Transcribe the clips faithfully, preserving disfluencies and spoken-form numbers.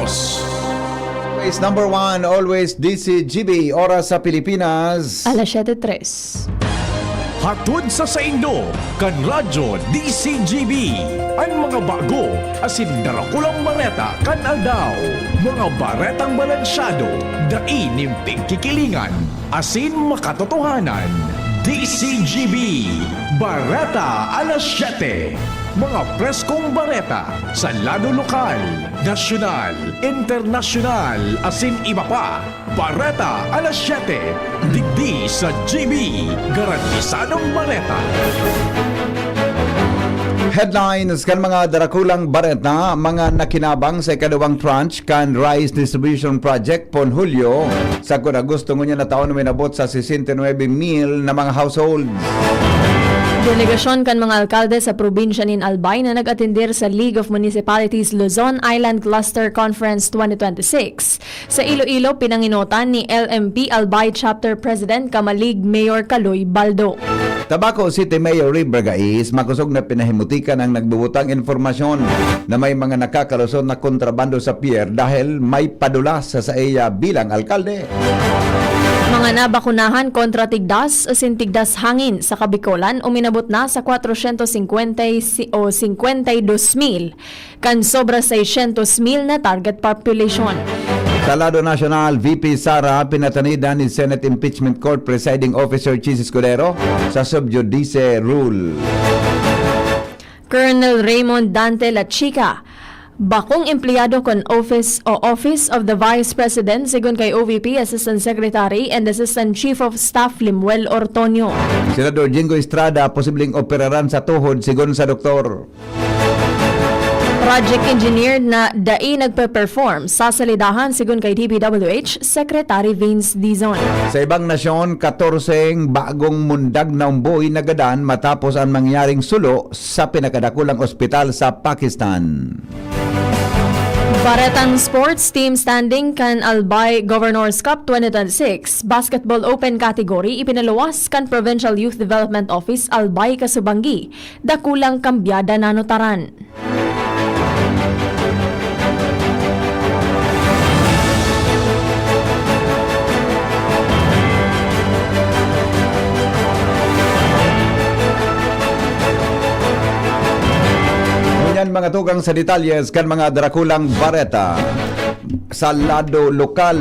Always number one, always D C G B. Oras sa Pilipinas. Alas siyete tres. Hatod sa saindo, kan Radyo D C G B. An mga bago, asin darakulang bareta kan aldaw. Mga baretang balansyado, dai nin pigkikilingan, asin makatotohanan. D C G B, Bareta Alas Siyete. Mga preskong bareta sa lado lokal, nasyonal, internasyonal, asin iba pa. Bareta Alas Siyete, digdi sa G B, garantisadong bareta. Headlines kan mga darakulang bareta, mga nakinabang sa ikaduwang tranche kan rice distribution project pon Hulyo, sagkod Agosto ngunyan na taon, uminabot sa sesenta y nuebe mil na mga households. Delegasyon kan mga alkalde sa probinsya nin Albay na nag-atender sa League of Municipalities Luzon Island Cluster Conference twenty twenty-six. Sa Iloilo, pinanginotan ni L M P Albay Chapter President Kamalig Mayor Kaloy Baldo. Tabaco City Mayor Ray Bergais makosog na pinahimutikan ang nagbubutang impormasyon na may mga nakakalusot na kontrabando sa pier dahil may padulas sa saiya bilang alkalde. Mga nabakunahan kontra tigdas asin tigdas hangin sa Kabikolan uminabot na sa kwatrosyentos singkwenta o singkwenta y dos mil, kan sobra seisyentos mil na target population. Sa lado nasyonal, V P Sara pinatanidan ni Senate Impeachment Court Presiding Officer Chiz Escudero sa sub judice rule. Colonel Raymond Dante Lachica, bakong empleyado kan Office o Office of the Vice President, sigon kay O V P Assistant Secretary and Assistant Chief of Staff Lemuel Ortonio. Senador Jingo Estrada posibleng operaran sa tuhod, sigon sa doktor. Project engineer na dai nagpe-perform sa salidahan, sigon kay D P W H Secretary Vince Dizon. Sa ibang nasyon, katorseng bagong mundag na umboy nagadan matapos ang mangyaring sulo sa pinakadakulang ospital sa Pakistan. Baretang sports, team standing kan Albay Governors Cup twenty twenty-six Basketball Open category ipinaluwas kan Provincial Youth Development Office Albay Kasubanggi. Dakulang kambyada na notaran. Ngunyan, mga tugang, sa detalyes kan mga drakulang bareta. Sa lado lokal,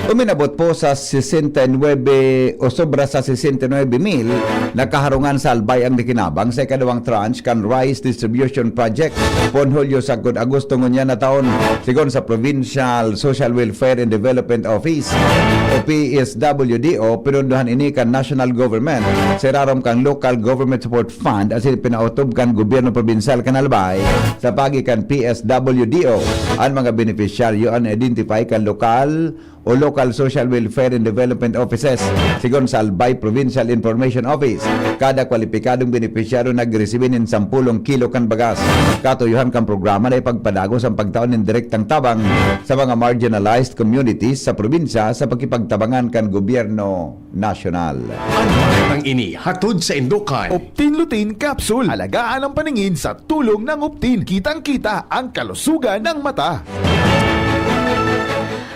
uminabot po sa sesenta y nuebe o sobra sa sesenta y nuebe mil na kaharungan sa Albay ang nakinabang sa ikaduwang tranche kan Rice Distribution Project, pon Hulyo sagkod Agosto ngunyan na taon, sigon sa Provincial Social Welfare and Development Office o P S W D O. Pinundohan ini kan National Government sa irarom kan Local Government Support Fund asin pinautob kan Gobyerno Probinsyal kan Albay. Sa paagi kan P S W D O, an mga benepisyaryo an identify kan lokal o Local Social Welfare and Development Offices, sigon sa Albay Provincial Information Office. Kada kwalipikadong benepisyaryo nagresibi nin sampolong kilo kan bagas. Katuyohan kan programa na ipagpadagos ang pagtao nin direktang tabang sa mga marginalized communities sa probinsya sa pakipagtabangan kan gobyerno nasyonal. An baretang ini hatod sa indukan. Optin Lutein Capsule. Alagaan ang paningin sa tulong ng Optin. Kitang-kita ang kalusugan ng mata.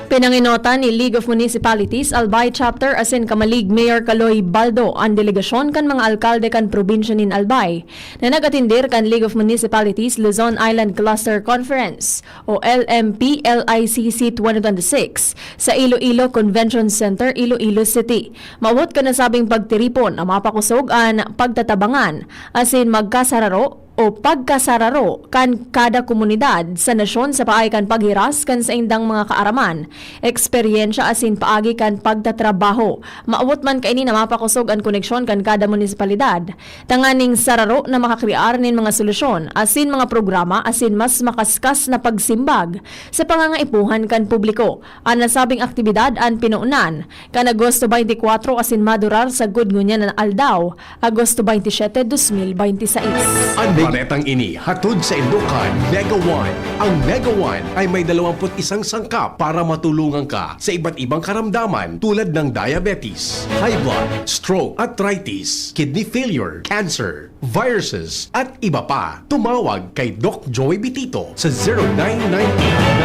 Pinanginotan ni League of Municipalities Albay Chapter asin Kamalig Mayor Kaloy Baldo an delegasyon kan mga alkalde kan probinsya nin Albay na nag-atender kan League of Municipalities Luzon Island Cluster Conference o L M P L I C C twenty twenty-six sa Iloilo Convention Center, Iloilo City. Mawot kan nasabing pagtiripon na mapakosog an pagtatabangan asin magkasararo o pagkasararo kan kada komunidad sa nasyon sa paagi kan paghiras kan saindang mga kaaraman, eksperyensya asin paagi kan pagtatrabaho. Mawot man kaini na mapakosog an koneksyon kan kada munisipalidad, tanganing sararo na makakrear nin mga solusyon asin mga programa asin mas makaskas na pagsimbag sa pangangaipuhan kan publiko. An nasabing aktibidad an pinunan kan Agosto twenty-four asin madurar sagkod ngunyan na aldaw, Agosto twenty-seven, dos mil bente seis. An Karetang ini hatod sa Ilocos, Mega One. Ang Mega One ay may dalawampu't isang sangkap para matulungan ka sa iba't ibang karamdaman tulad ng diabetes, high blood, stroke, arthritis, kidney failure, cancer, viruses, at iba pa. Tumawag kay Doc Joy Bitito sa zero nine nine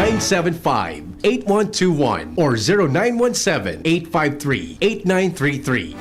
nine seven five eight one two one or zero nine one seven eight five three eight nine three three.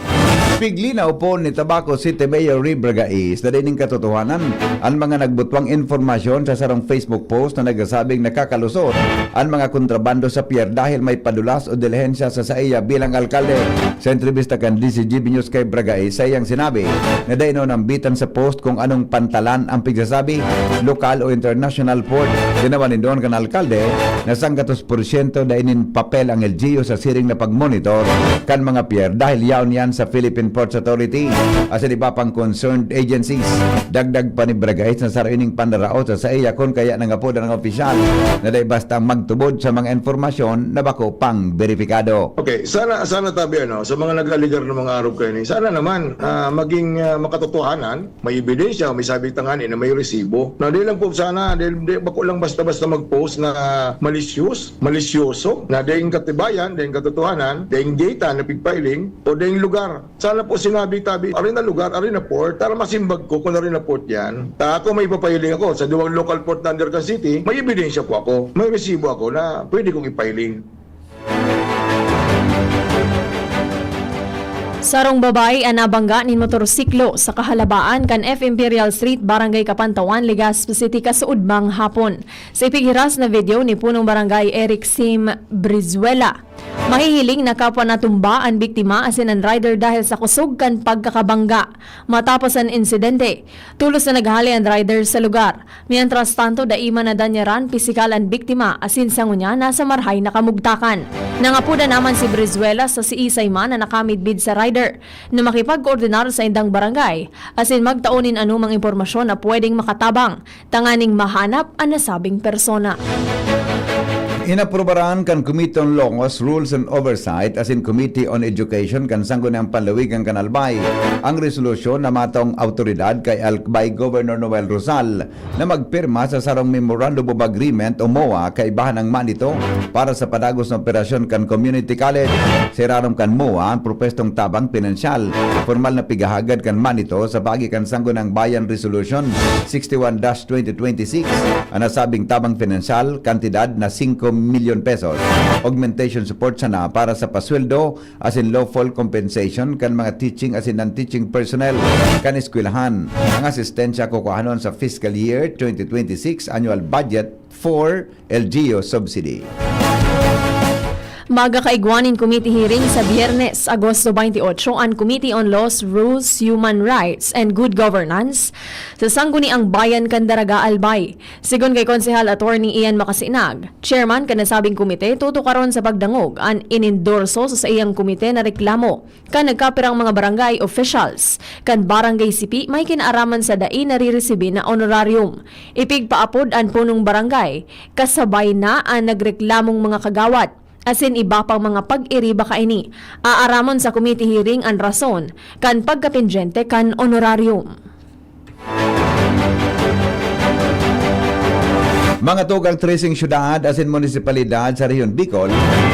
Piglinaw po ni Tabaco City Mayor Ray Bragais na dining katotohanan an mga nagbutwang impormasyon sa sarong Facebook post na nagsasabing nakakalusot an mga kontrabando sa pier dahil may padulas o dilihensya sa saiya bilang alkalde. Sa entrevista kan D Z G B News kay Bragais, saiyang sinabi na dai nambitan sa post kung anong pantalan ang pigsasabi, lokal o international port. Ginawa nin duon kan alkalde na sanggatos porsyento dai nin papel ang L G U sa siring na pagmonitor kan mga pier dahil yaon yan sa Philippine Ports Authority asin iba pang concerned agencies. Dagdag pa ni Bragais na saro ining panaraot sa saiya kun kaya nangapodan ang opisyal na dai basta magtubod sa mga impormasyon na bako pang beripikado. Okay, sana, sana tabi, ano, sa mga nag-alegar ng mga arog kaini, sana naman, ah, maging, ah, makatotohanan, may ebidensya, may sabit tanganing na may resibo. Na di lang po sana, di, di, bako lang basta-basta mag-post na malicious, malisyoso, na daing katibayan, daing katotohanan, daing data na pigpiling, o daing lugar. Sana po sinabi tabi, ari na lugar, ari na port, para masimbag ko kung ari na port yan. Ta ako may ipapiling ako sa duwang local port under kan city, may ebidensya po ako, may resibo ako na pwede kong ipiling. Sarong babae an nabangga nin motorsiklo sa kahalabaan kan F Imperial Street, Barangay Kapantawan, Legazpi City, kasuodmang hapon. Sa ipighiras na video ni Punong Barangay Eric Sim Brizuela, mahihiling na kapwa natumba an biktima asin an rider dahil sa kusog kan pagkakabangga. Matapos an insidente, tolos na naghale an rider sa lugar. Mientras tanto, dai man nadanyaran pisikal an biktima asin sa ngunyan nasa marahay na kamugtakan. Nangapodan naman si Brizuela sa siisay man na nakamidbid sa rider na makipagkoordinar sa indang barangay asin magtao nin anumang impormasyon na pwedeng makatabang tanganing mahanap an nasabing persona. Inaprubaran kan Committee on Laws, Rules and Oversight asin Committee on Education kan Sangguniang Panlawigan kan Albay ang resolusyon na matong awtoridad kay Albay Governor Noel Rosal na magpirma sa sarong Memorandum of Agreement o MOA kaibahan ng MANITO para sa padagos na operasyon kan community college. Sa irarom kan MOA, ang propwestong tabang pinansyal, formal na pighahagad kan MANITO sa paagi kan Sangguniang Bayan Resolution sixty-one dash twenty twenty-six, ang nasabing tabang pinansyal, kantidad na singko milyon pesos. Augmentation support sana para sa pasweldo asin lawful compensation kan mga teaching asin non-teaching personnel kan eskwelahan. Ang asistensya kukuhanon sa fiscal year twenty twenty-six annual budget for L G U subsidy. Magkakaigwa nin committee hearing sa Biyernes, Agosto twenty-eight, an Committee on Laws, Rules, Human Rights, and Good Governance sa Sangguniang Bayan kan Daraga, Albay. Sigon kay Konsehal Attorney Ian Macasinag, chairman kan nasabing komite, tutukaron sa pagdangog an inendorso sa saiyang komite na reklamo kan nagkapirang mga barangay officials kan Barangay Sipi may kinaaraman sa dai nariresibi na honorarium. Ipigpaapod an punong barangay, kasabay na an nagreklamong mga kagawad, asin iba pang mga pag-iriba kaini. Aaramon sa committee hearing an rason kan pagkapendyente kan honorarium. Mga tugang, tracing syudad asin munisipalidad sa Rehiyon Bicol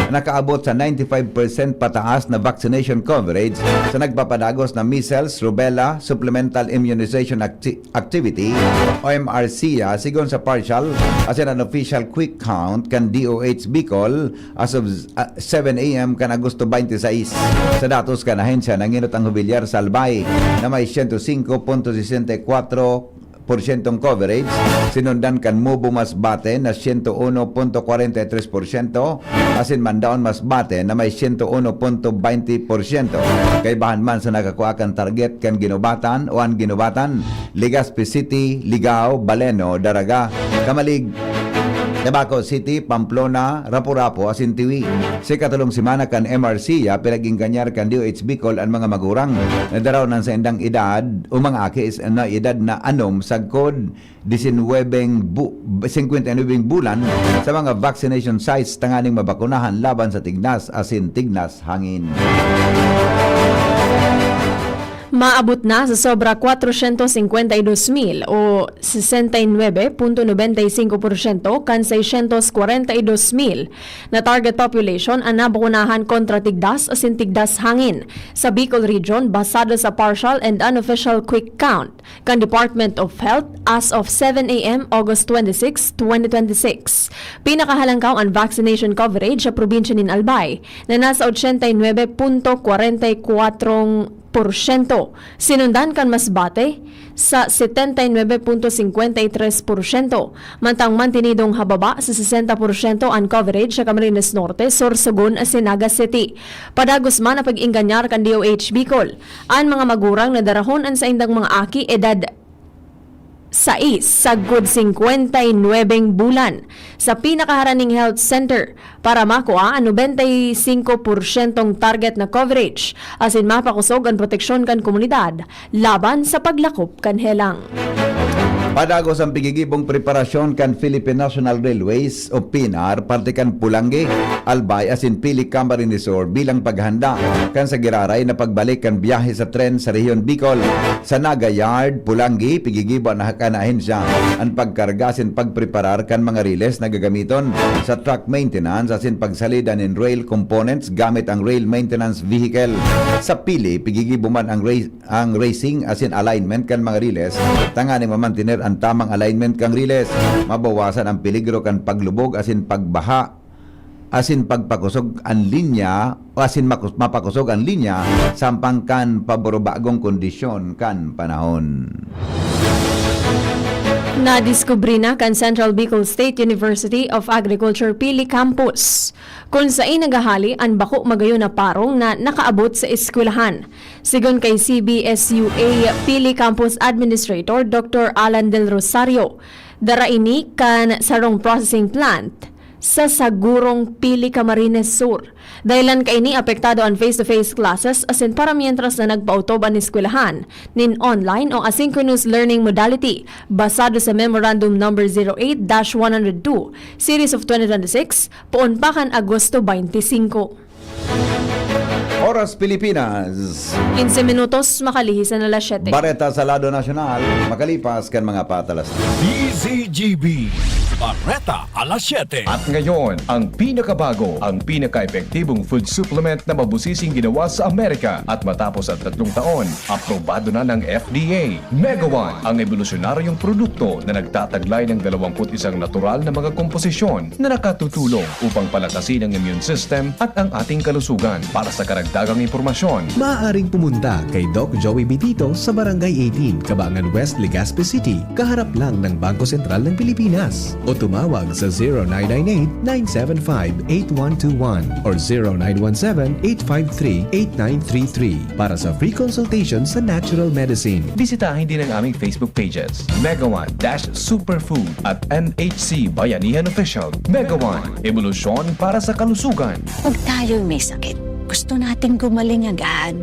nakaabot sa ninety-five percent pataas na vaccination coverage sa nagpapadagos na measles, rubella, supplemental immunization acti-, activity o M R C A, sigon sa partial asin unofficial quick count kan D O H Bicol as of, ah, seven A M kan Agosto twenty-six. Sa datos kan ahensya, nangenot ang Jubilyar sa Albay na may siyento singko punto sesenta y kwatro porsyentong coverage, sinundan kan Mubo Masbate na siyento uno punto kwarenta y tres porsyento, asin Mandaon Masbate na may siyento uno punto baynte porsyento. Kaibahan man sa nakakua kan target kan Guinobatan o an Guinobatan, Legazpi City, Ligao, Baleno, Daraga, Camalig, Tabaco City, Pamplona, Rapu-Rapu asin Tiwi. Sa ikatulong semana kan M R C A, pinag-ingganyar kan D O H Bicol an mga magurang na daraw na sa indang edad o mga aki is na edad na anom sagkod disinwebeng bu-, singkwenta y nuwebeng bulan sa mga vaccination sites tanganing mabakunahan laban sa tignas asin tignas hangin. Maabot na sa sobra kwatrosyentos singkwenta y dos mil o sesenta y nuebe punto nobenta y singko porsyento kan seisyentos kwarenta y dos mil na target population an nabakunahan kontra tigdas asin tigdas hangin sa Bicol Region, basado sa partial and unofficial quick count kan Department of Health as of seven a m August twenty-six, twenty twenty-six. Pinakahalangkaw an vaccination coverage sa probinsya nin Albay, na nasa ochenta y nuebe punto kwarenta y kwatro porsyento, sinundan kan Masbate sa setenta y nuebe punto singkwenta y tres porsyento, mantang mantinidong hababa sa sesenta porsyento an coverage sa Camarines Norte, Sorsogon asin Naga City. Padagos man ang pag-ingganyar kan D O H Bicol, an mga magurang na darahon an saindang mga aki edad sais sagkod singkwenta y nuebeng bulan sa pinakaharaning health center para makua an nobenta y singko porsyentong target na coverage asin mapakosog an proteksyon kan komunidad laban sa paglakop kan helang. Padagos ang pigigibong preparasyon kan Philippine National Railways o PNR parte kan Pulangi, Albay asin Pili, Camarines Sur bilang paghanda kan sa giraray na pagbalik kan biyahe sa tren sa Rehiyon Bicol. Sa Naga Yard, Pulangi, pigigibo na kan ahensya an pagkarga asin pagpreparar kan mga riles na gagamiton sa track maintenance asin pagsalida nin rail components gamit ang rail maintenance vehicle. Sa Pili, pigigibo man ang rail ang racing asin alignment kan mga riles, tanganing mamantener an tamang alignment kan riles, mabawasan ang peligro kan paglubog asin pagbaha, asin pagpakosog an linya, o asin makus-, mapakosog an linya sampang kan paborobagong kondisyon kan panahon. Nadiskubre na kan Central Bicol State University of Agriculture Pili Campus kun saen naghahali an bako magayon na parong na nakaabot sa eskwelahan. Sigon kay C B S U A Pili Campus Administrator Doctor Alan Del Rosario, dara ini kan sarong processing plant sa Sagurong, Pili, Camarines Sur. Dahelan kaini apektado an face-to-face classes asin para mientras na nagpaotob an eskwelahan nin online o asynchronous learning modality basado sa Memorandum Number zero eight dash one hundred two, Series of twenty twenty-six, poon pa kan Agosto twenty-five. Oras Pilipinas. Quince minutos, makalihis na alas siyete. Bareta sa lado nasyonal, makalipas kan mga patalas. D Z G B, Bareta alas siyete. At ngayon, ang pinakabago, ang pinaka-epektibong food supplement na mabusising ginawa sa Amerika. At matapos ang tatlong taon, aprobado na ng F D A. Mega One, ang ebolusyonaryong produkto na nagtataglay ng dalawampu't isang natural na mga komposisyon na nakatutulong upang palakasin ang immune system at ang ating kalusugan. Para sa karagdagang impormasyon, maaaring pumunta kay Doc Joey Bitito sa Barangay eighteen, Cabangan West, Legazpi City, kaharap lang ng Bangko Sentral ng Pilipinas. O tumawag sa zero nine nine eight, nine seven five, eight one two one or zero nine one seven, eight five three, eight nine three three para sa free consultation sa natural medicine. Bisitahin din ang aming Facebook pages, Mega One dash Superfood at M H C Bayanihan Official. Mega One, ebolusyon para sa kalusugan. Pag tayo'y may sakit, gusto nating gumaling agad.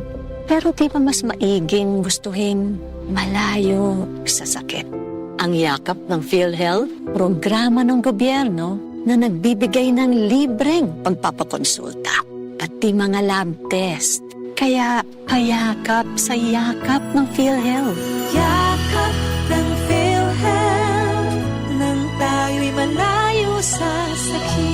Pero di ba mas maiging gustuhin malayo sa sakit? Ang Yakap ng PhilHealth, programa ng gobyerno na nagbibigay ng libreng pagpapakonsulta, pati mga lab test. Kaya payakap sa Yakap ng PhilHealth. Yakap ng PhilHealth, nang tayo'y malayo sa sakit.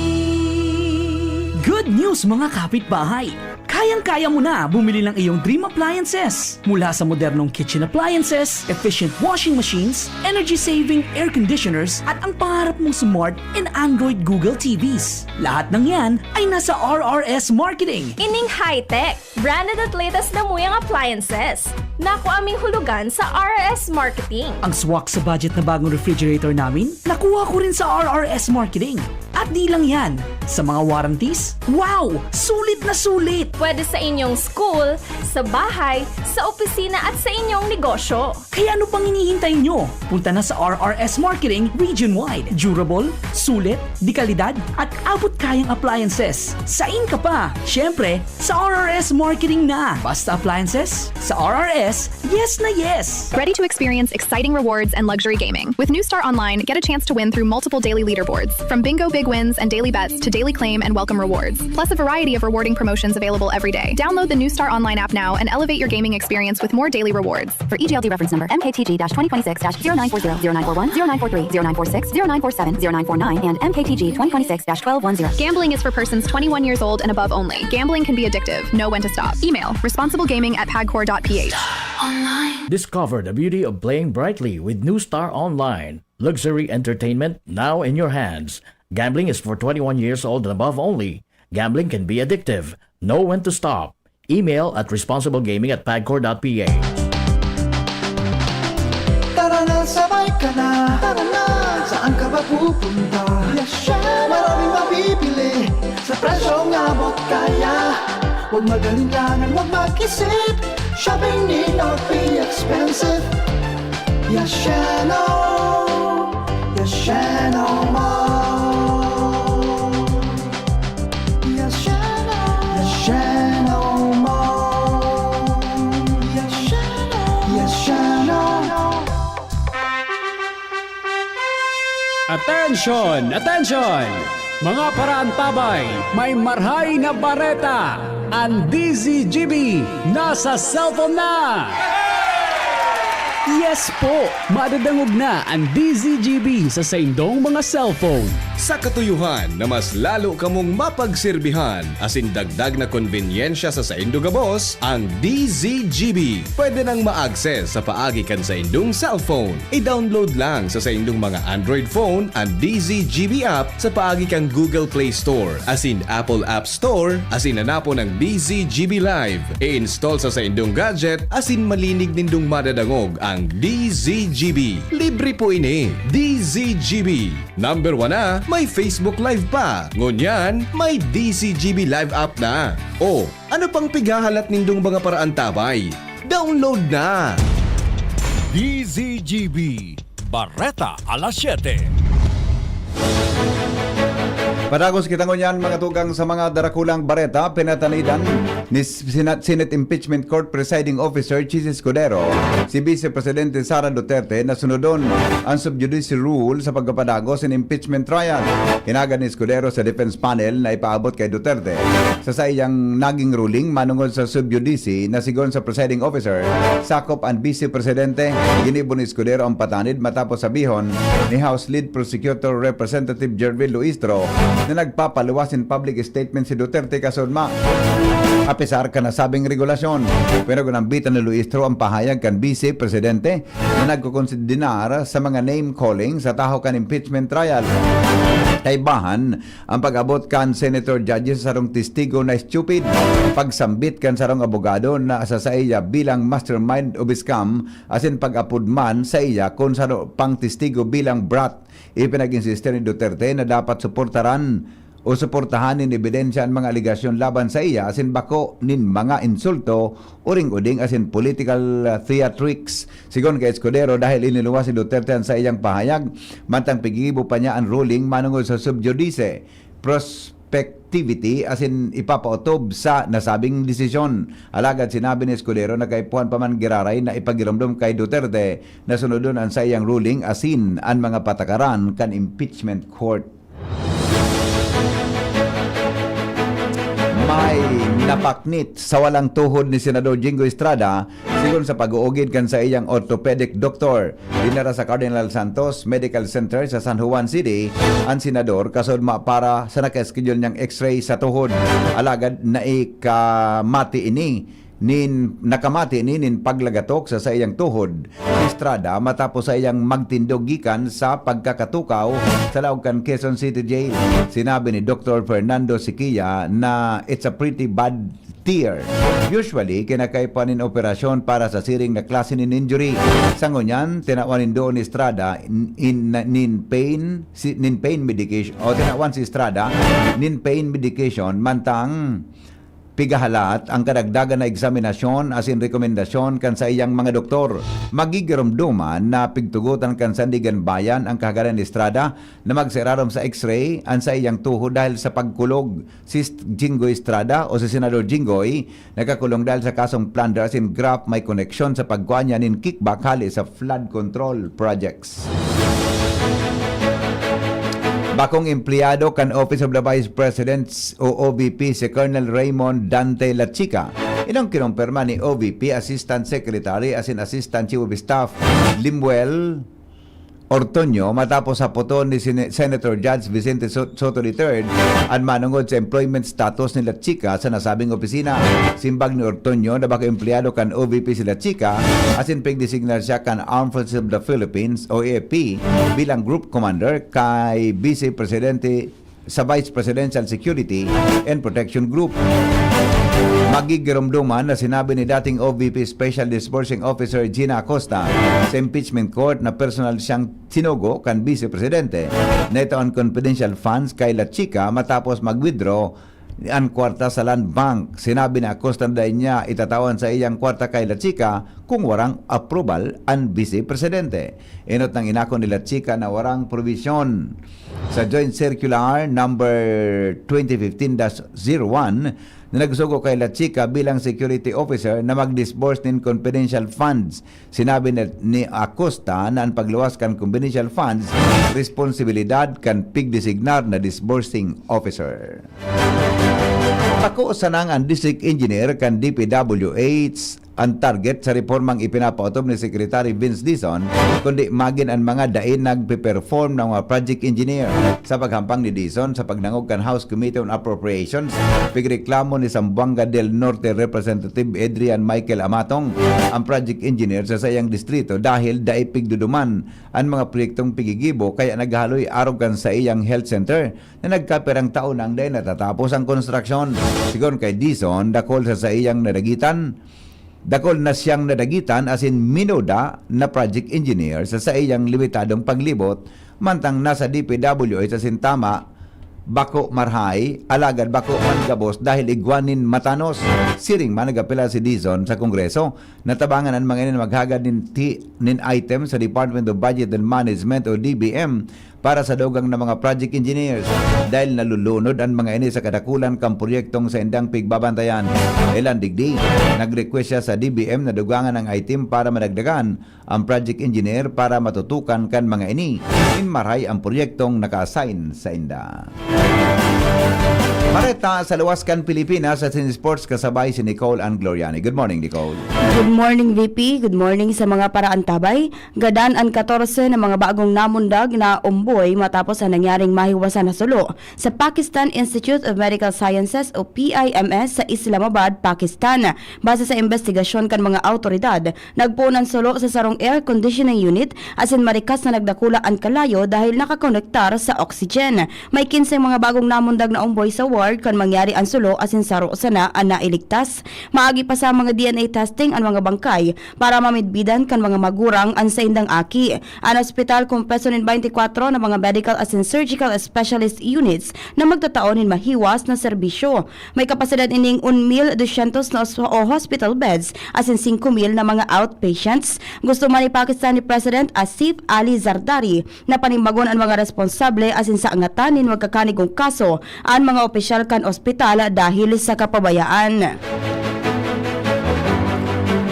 Good news, mga kapitbahay! Kayang-kaya mo na bumili ng iyong dream appliances. Mula sa modernong kitchen appliances, efficient washing machines, energy-saving air conditioners, at ang pangarap mong smart and Android Google T Vs. Lahat ng yan ay nasa R R S Marketing. Ining high-tech, branded at latest na muyang appliances. Naku aming hulugan sa R R S Marketing. Ang swak sa budget na bagong refrigerator namin, nakuha ko rin sa R R S Marketing. At di lang yan, sa mga warranties, wow! Sulit na sulit! Pwede sa inyong school, sa bahay, sa opisina at sa inyong negosyo. Kaya ano pang hinihintay nyo? Punta na sa R R S Marketing Region Wide. Durable, sulit, de kalidad, at abot kayang appliances. Sain ka pa? Siyempre, sa R R S Marketing na! Basta appliances, sa R R S Yes, yes na yes! Ready to experience exciting rewards and luxury gaming? With New Star Online, get a chance to win through multiple daily leaderboards, from bingo big wins and daily bets to daily claim and welcome rewards, plus a variety of rewarding promotions available every day. Download the New Star Online app now and elevate your gaming experience with more daily rewards. For E G L D reference number, M K T G twenty twenty-six dash zero nine four zero, zero nine four one, zero nine four three, zero nine four six, zero nine four seven, zero nine four nine, and M K T G twenty twenty-six dash twelve one zero. Gambling is for persons twenty-one years old and above only. Gambling can be addictive. Know when to stop. Email, responsiblegaming at pagcor dot P H. Discover the beauty of playing brightly with New Star Online. Luxury entertainment now in your hands. Gambling is for twenty-one years old and above only. Gambling can be addictive. Know when to stop. Email at responsiblegaming at pagcor dot P H. Tara na, sabay ka na. Tara na, saan ka ba pupunta? Maraming mabibili sa presyong abot kaya. Huwag mag-alinlangan, huwag mag-isip. Shopping need not be expensive. Yasheno, Yasheno Mall. Yasheno, Yasheno Mall. Yasheno, Yasheno. Attention! Attention! Mga paraantabay, may marhay na bareta! Ang D Z G B nasa cellphone na! Yes po! Madadangog na ang D Z G B sa saindong mga cellphone. Sa katuyuhan na mas lalo kamong mapagserbihan asin dagdag na konbenyensya sa saindo gabos, ang D Z G B pwede nang ma-access sa paagi kan saindong cellphone. I-download lang sa saindong mga Android phone an D Z G B app sa paagi kan Google Play Store asin Apple App Store asin hanapon ang D Z G B Live. I-install sa saindong gadget asin malinig nindong madadangog ang D Z G B. Libre po ini. D Z G B. Number one na, may Facebook Live pa. Ngunyan, may D Z G B Live app na. O, ano pang pighahalat nindong mga paraantabay? Download na! D Z G B, Bareta alas siyete. Padagos kita ngunyan, mga tugang, sa mga darakulang bareta. Pinatanidan ni Senate, Senate Impeachment Court Presiding Officer Chiz Escudero si Vice Presidente Sara Duterte na sunodon ang sub judice rule sa pagpapadagos nin impeachment trial. Hinagad ni Escudero sa defense panel na ipaabot kay Duterte sa saiyang naging ruling manungod sa sub judice na, sigon sa presiding officer, sakop an Vice Presidente. Ginibo ni Escudero ang patanid matapos sabihon ni House Lead Prosecutor Representative Gervil Luistro na nagpapaluwas nin public statement si Duterte kasunma, apesar kan nasabing regulasyon. Pero ginambitan ni Luistro ang pahayag kan Vice Presidente na nagkokonsiderar sa mga name-calling sa tahaw kan impeachment trial. Kaibahan ang pag-abot kan senator judges sa sarong testigo na stupid, pagsambit kan sarong abogado na sa saiya bilang mastermind of scam, asin pag-apod man saiya kun saro pang testigo bilang brat. Ipinag-insiste ni Duterte na dapat suportaran o suportahan nin ebidensya an mga alegasyon laban saiya asin bako nin mga insulto, uring-uding asin political, ah, theatrics. Sigon kay Escudero, dahil iniluwas ni Duterte an saiyang pahayag, mantang piggigibo pa niya an ruling manungod sa sub judice prospectivity asin ipapaotob sa nasabing desisyon. Alagad sinabi ni Escudero na kaipuhan pa man giraray na ipagiromdom kay Duterte na sunodon an saiyang ruling asin an mga patakaran kan impeachment court. May napaknit sa walang tuhod ni Senador Jingo Estrada, sigon sa pag-uugid kan saiyang orthopedic doctor. Dinara sa Cardinal Santos Medical Center sa San Juan City an senador kasudma para sa naka-schedule niyang X-ray sa tuhod. Alagad naikamati ini nin, nakamati ini nin paglagatok sa saiyang tuhod si Estrada matapos saiyang magtindog gikan sa pagkakatukaw sa laog kan Quezon City Jail. Sinabi ni Doktor Fernando Siquia na it's a pretty bad tear. Usually, kinakaipuhan nin operasyon para sa siring na klase nin injury. Sa ngunyan, tinawan nindo ni Estrada in, in, nin pain, si, nin pain medication, o tinawan si Estrada nin pain medication, mantang pigahalat ang kadagdagan na eksaminasyon asin rekomendasyon kan saiyang mga doktor. Magigiromdoman na pigtugotan kan Sandiganbayan ang kahagadan ni Estrada na magserarom sa X-ray an saiyang tuhod dahil sa pagkulog. Si Jinggoy Estrada o si Senador Jinggoy nagkakulong dahil sa kasong plunder asin graft may koneksyon sa pagkua niya nin kickback hale sa flood control projects. Bakong empleyado kan Office of the Vice President o O V P si Colonel Raymond Dante Lachica. Inong kinumpirma ni O V P Assistant Secretary asin Assistant Chief of Staff Limuel Ortonio matapos hapoton ni Sine- Senator Judge Vicente So- Soto the third an manongod sa employment status ni Lachica sa nasabing opisina. Simbag ni Ortonio na bako empleyado kan O V P si Lachica asin pigdesignar siya kan Armed Forces of the Philippines o A F P bilang Group Commander kay Vice Presidente sa Vice Presidential Security and Protection Group. Magigiromdoman na sinabi ni dating O V P Special Disbursing Officer Gina Acosta sa impeachment court na personal siyang sinugo kan Vice Presidente na ito ang confidential funds kay La Chica matapos mag-withdraw an kwarta sa Land Bank. Sinabi ni Acosta na dai niya itatao an saiyang kwarta kay La Chica kung warang approval an Vice Presidente. Enot nang inako ni La Chica na warang probisyon sa Joint Circular number twenty fifteen dash zero one na nagsugo kay La Chica bilang security officer na mag-disburse nin confidential funds. Sinabi na ni Acosta na an pagluwas kan confidential funds, responsibilidad kan pigdesignar na disbursing officer. Bako sanang an district engineer kan D P W H an target sa reformang ipinapaotob ni Secretary Vince Dizon, kundi magin an mga dai nagpe-perform na mga project engineer. Sa paghampang ni Dizon sa pagdangog kan House Committee on Appropriations, pigreklamo ni Zamboanga del Norte Representative Adrian Michael Amatong, ang project engineer sa saiyang distrito, dahil dai pigduduman an mga proyektong pigigibo kaya naghahaloy arog kan saiyang health center na nagkapirang taon nang dai natatapos ang konstruksyon. Sigon kay Dizon, dakul sa saiyang nadagitan, dakul na siyang nadagitan asin minuda na project engineer sa saiyang limitadong paglibot, mantang nasa D P W H asin tama, bako marahay, alagad bako man gabos dahil igwa nin matanos. Siring man nag-apela si Dizon sa Kongreso, natabangan an mga ini na maghagad nin, ti, nin item sa Department of Budget and Management o D B M para sa dugang na mga project engineers dahil nalulunod an mga ini sa kadakulan kan proyektong saindang pigbabantayan. Ilan digdi, nag-request siya sa D B M na dugangan ang item para madagdagan ang project engineer para matutukan kan mga ini nin marahay ang proyektong naka-assign sainda. Bareta sa luwas kan Pilipinas asin sports kasabay si Nicole Ann Gloriani. Good morning, Nicole. Good morning, V P. Good morning sa mga paraantabay. Gadan an katorse na mga bagong namundag na omboy matapos ang nangyaring mahiwasan na sulo sa Pakistan Institute of Medical Sciences o P I M S sa Islamabad, Pakistan. Base sa imbestigasyon kan mga awtoridad, nagpoon an sulo sa sarong air conditioning unit asin marikas na nagdakula an kalayo dahil nakakonektar sa oxygen. May kinseng mga bagong namundag na omboy sa ward kan mangyari an sulo asin saro sana an nailigtas. Maagi pa sa mga D N A testing an mga bangkay para mamidbidan kan mga magurang an saindang aki. An ospital, kompuesto nin baynte kwatro na mga medical asin surgical specialist units na magtatao nin mahiwas na serbisyo. May kapasidad ining un mil dosyentos na os-, o hospital beds asin singko mil na mga outpatients. Gusto man ni Pakistani President Asif Ali Zardari na panimbagon an mga responsable asin saangatan nin magkakanigong kaso an mga opisyal kan ospital dahil sa kapabayaan.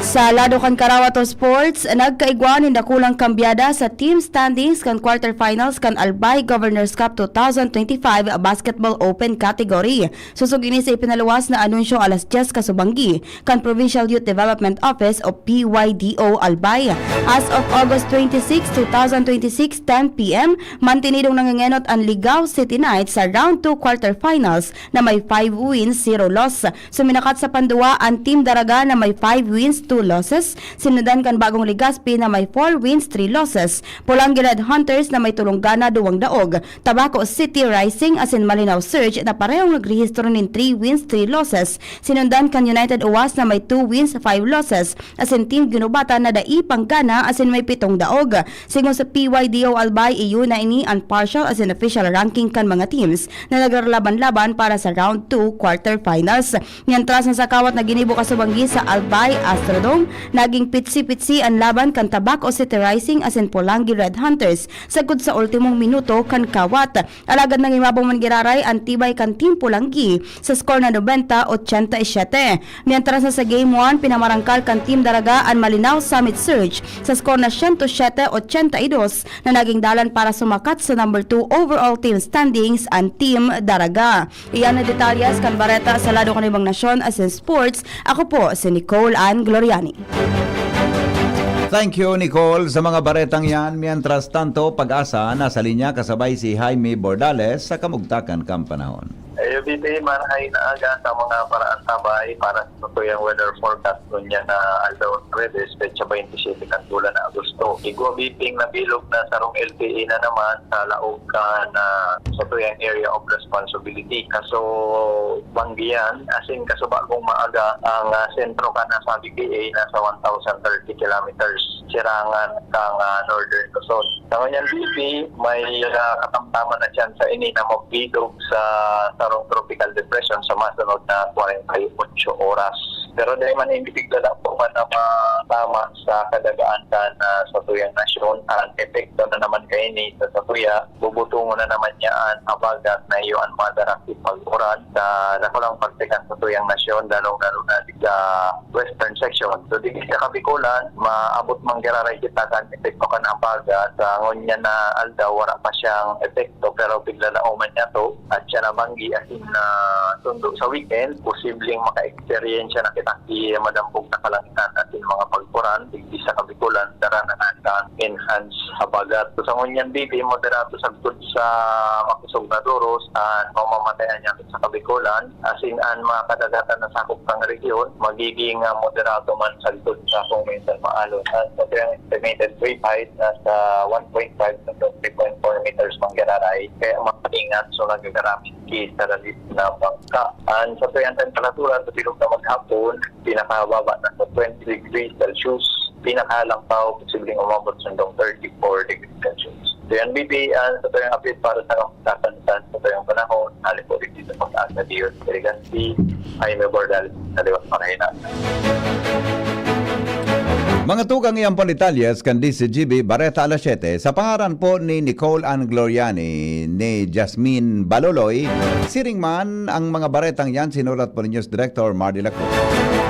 Sa lado kan Karawat o Sports, nagkaigwa nin dakulang kambyada sa team standings kan quarterfinals kan Albay Governor's Cup twenty twenty-five Basketball Open category. Sosog ini sa ipinaluwas na anunsyo alas dyes kasubanggi kan Provincial Youth Development Office o P Y D O Albay. As of August twenty-six, two thousand twenty-six, ten P M, mantinidong nangengenot an Ligao City Knights sa Round two quarterfinals na may five wins, zero loss. Suminakat sa panduwa an Team Daraga na may five wins, losses, sinundan kan Bagong Legazpi na may four wins, three losses. Polangui Red Hunters na may tolong gana, duwang daog. Tabaco City Rising asin Malinao Surge na parehong nagrehistro nin three wins, three losses. Sinundan kan United Uwas na may two wins, five losses. Asin Team Guinobatan na dai panggana asin may pitong daog. Sigon sa P Y D O Albay, iyo na ini an partial asin official ranking kan mga teams na nagralaban-laban para sa round two quarterfinals. Mientras na sa kawat na ginibo kasubanggi sa Albay Astrodome, naging pitsi-pitsi an laban kan Tabaco City Rising asin Polangui Red Hunters sagkod sa ultimong minuto kan kawat. Alagad nangimabaw man giraray an tibay kan Team Polangui sa score na nobenta ochenta y siete. Mientras na sa Game one, pinamarangkal kan Team Daraga an Malinao Summit Surge sa score na siyento siyete ochenta y dos na naging dalan para sumakat sa number two overall team standings an Team Daraga. Iyan na detalyes kan bareta sa lado kan ibang nasyon asin sports. Ako po si Nicole Ann Gloriani. Thank you, Nicole, sa mga baretang yan. Mientras tanto, Pag-asa nasa linya kasabay si Jaime Bordales sa kamugtakan kan panahon. Ayun, B P, marahay na aga sa mga paraantabay para sa tuyang weather forecast ngunyan na aldaw Huwebes, petsa baynte siyete kan bulan na Agosto. Igwa B P ang nabilog na sarong L T A na naman sa laog kan ah, sa tuyang area of responsibility. Kaso banggiyan, asin kasubagong maaga ang ah, sentro kan ah, sa B P A nasa one thousand thirty kilometers sirangan kan ah, Northern Luzon. Sa ngunyan B P, may ah, katamtaman na tsansa ini na magbilog sa sarong tropical depression sa masunod na kwarenta y otso oras. Pero dai man ini bigla lang po man na matama sa kadagaan kan ah, sa tuyang nasyon. Ang epekto na naman kaini sa satuya, bubutongon na naman niya an habagat na iyo an madarang pag-uran sa dakulang parte kan satuyang nasyon, lalong-lalo na sa western section. So, digdi sa Kabikulan, maabot man giraray kita kan epekto kan habagat. Sa ngunyan na aldaw, wala pa siyang epekto, pero bigla na uman niya to. At siya nabanggi, asin na sundo sa weekend, posibleng maka-eksperyensya na kita ki madambog na kalangitan asin mga pag-uran, digdi sa Kabikulan, daranahan kan enhanced habagat. So, sa ngunyan B P, moderato sagkod sa makusog na doros an mamamatayan niya sa Kabikulan, asin an mga kadagatan na sakop kan rehiyon, magiging ah, moderato man sagkod sa kung minsan maalon. At sa tuyang estimated wave height, nasa one point five to three point four meters man giraray, kaya mag-ingat so nagagaramit ki sa lalim na bangka. An sa tuyang temperatura sa bilog na maghapon, pinakababa na sa twenty degrees Celsius, pinakalampaw posibleng umabot sa thirty-four degrees Celsius. So yan, B P, an sa tuyang update para sa kamugtakan kan sa tuyang panahon, hali po dito sa Pag-asa Dios Deligancy, ay may bordal sa liwas marahinat. Mga tugang, iyan po detalyes kan D C G B Bareta alas siyete sa pangaran po ni Nicole Ann Gloriani, ni Jasmine Baloloy, siring man ang mga baretang yan sinulat po ni News Director Mardy Lacruz.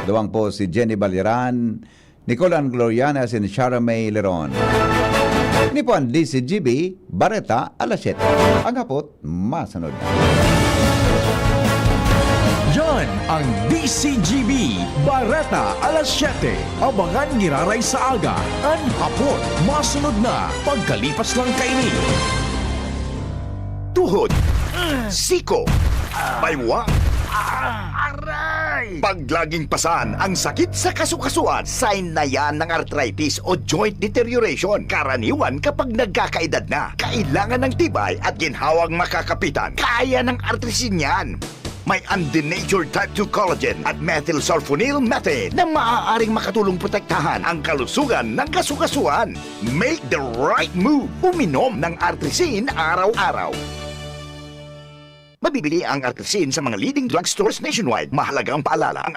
Duwang po si Jenny Baliran, Nicole Ann Gloriani asin Shara May Leron. Ini po an D C G B Bareta alas siyete. Ang hapot, masunod. Yan ang D C G B Bareta alas siyete. Abangan giraray sa aga, an hapot, masunod na pagkalipas lang kaini. Tuhod, siko, baywa, aray! Pag laging pasan ang sakit sa kasukasuan, sign na yan ng arthritis o joint deterioration. Karaniwan kapag nagkakaedad na, kailangan ng tibay at ginhawang makakapitan. Kaya ng artrisin yan. May undenatured type two collagen at methylsulfonyl methane na maaaring makatulong protektahan ang kalusugan ng kasukasuan. Make the right move. Uminom ng Artrisin araw-araw. Mabibili ang Artrisin sa mga leading drugstores nationwide. Mahalagang paalala, ang